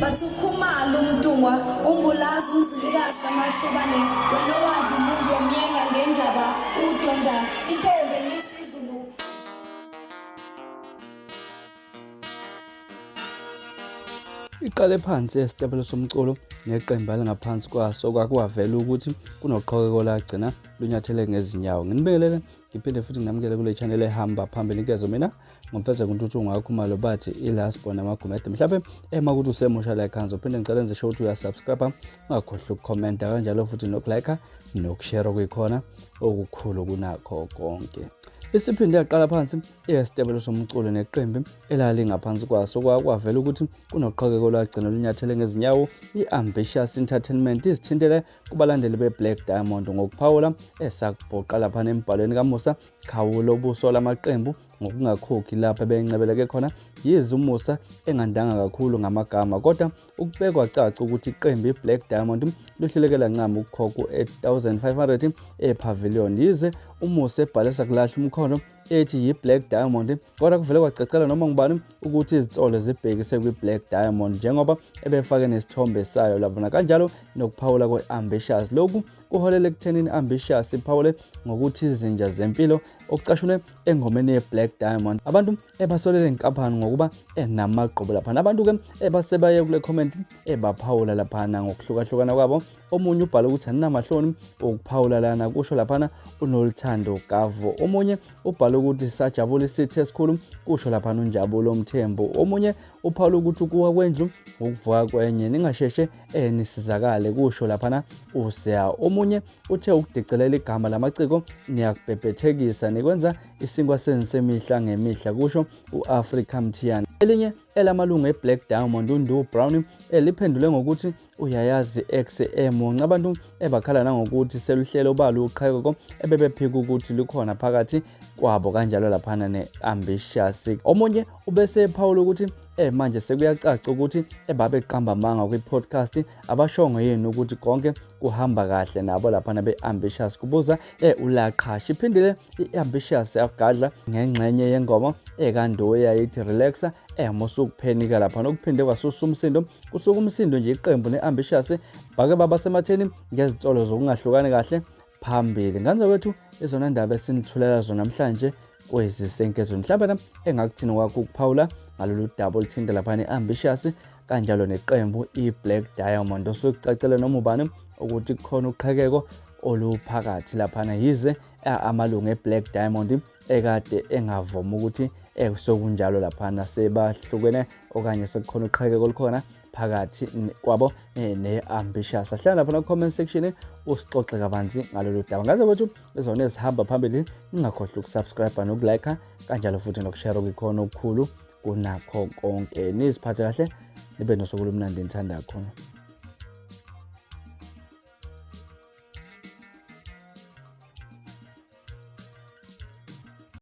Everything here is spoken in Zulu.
Bathi uKhumalo uMntungwa uMbulazi uMzilikazi kaMashobane wena owadla umuntu wamyenga ngendaba udonda intombi enesiZulu. Iqale phansi esitebele somculo neqembu alingaphansi kwaso kwakuwavela ukuthi kunoqhokeko lagcina lunyathele ngezinyawo. Nginibingelele ngiphinde futhi nginamukele kule channel ehamba phambili nkezo mina ngomfeza kuntuthu ngakhumalo bathi ilasbon amagumede mhlawumbe ema ukuthi usemusha la ekhaya ngizophinde ngicela enze sure ukuthi uyasubscribe ungakhohlwa ukukhomenta kanjalo futhi nokulike nokushare okuyikhona okukhulu kunakho konke. Isiphinde yaqala phansi eyesitebelo somculo neqembu elalingaphansi kwaso kwavela ukuthi kunoqhekeko lwagcina lunyathele ngezinyawo i-Ambitious Entertainment izithintele kubalandeli be-Black Diamond ngokuphawula esakubhoqa laphana embhalweni kaMusa Khawula obusola amaqembu ngokungakhokhi lapho ebencebeleke khona. Yize uMusa engandanga kakhulu ngamagama kodwa ukubekwa caca ukuthi iqembu i-Black Diamond lihlulekela ncama ukukhokha u-8500 epavilion. Yize uMusa ebhale sakulahla umkhono ethi yi-Black Diamond kodwa kuvele kwacacela noma ngubani ukuthi izinsolo zibhekise kwi-Black Diamond njengoba ebefake nesithombe sayo lapho nakanjalo nokuphawula kwe-Ambitious. Lokhu kuholele ekuthenini i-Ambitious iphawule ngokuthi izinja zempilo okucashunwe engomeni ye-Black Diamond. Abantu ebasolele inkampani ngokuba enamagqubu laphana. Abantu-ke ebasebaye kule comment ebaphawula laphana ngokuhlukahlukana kwabo. Omunye ubhala ukuthi aninamahloni ukuphawula lana, kusho laphana uNoluthando Gavo. Omunye ubhala ukuthi sajabula isitha esikhulu, kusho laphana uNjabulo Mthembu. Omunye uphawula ukuthi ukuwa kwendlu ukuvuka kwenye, ningasheshe nisizakale, kusho laphana uSeya. Omunye uthe ukudicelela igama lamaciko niyakubhebhethekisa, nikwenza isinkwa senu semihla ngemihla, kusho u-Africa Mthiyane. Elinye elamalungu e-Black Diamond uNdu Brown eliphendule ngokuthi uyayazi ex emunca. Abantu ebakhala nangokuthi seluhlelo obala uqhekeko ebebephika ukuthi lukhona phakathi kwabo kanjalo laphana ne-Ambitious. Omunye ubese ephawula ukuthi manje sekuyacaca ukuthi ebabeqamba amanga kwi-podcast, abashongo yini ukuthi konke kuhamba kahle nabo laphana be-Ambitious, kubuza uLaqhashi. Iphindile i-Ambitious yagadla ngengxenye yengoma ekandoyi yayithi relaxa musukuphenika laphana, okuphinde kwasusa umsindo. Kusuka umsindo nje iqembu ne-Ambitious bake baba sematheni ngezinsolo zokungahlukani kahle phambili. Ngane zakwethu, izona ndaba esinithulela zona namhlanje kwezisenkezweni. Mhlawumbe na engakuthini kwakho ukuphawula ngalolu daba oluthinta laphana i-Ambitious kanjalo neqembu i-Black Diamond, osuke kucacele noma ubani ukuthi kukhona uqhekeko oluphakathi laphana, yize amalungu e-Black Diamond ekade engavumi ukuthi sekunjalo laphana sebahlukene okanye sekukhona uqhekeko olukhona phakathi kwabo ne-Ambitious. Ahlala lapha na-comment section usixoxe kabanzi ngalolu daba. Ngaze kwethu izona ezihamba phambili, ningakhohlwa ukusubscribe nokulike kanjalo futhi nokushare okuyikhona okukhulu kunakho konke. Niziphathe kahle, nibe nosuku olumnandi nithanda khona.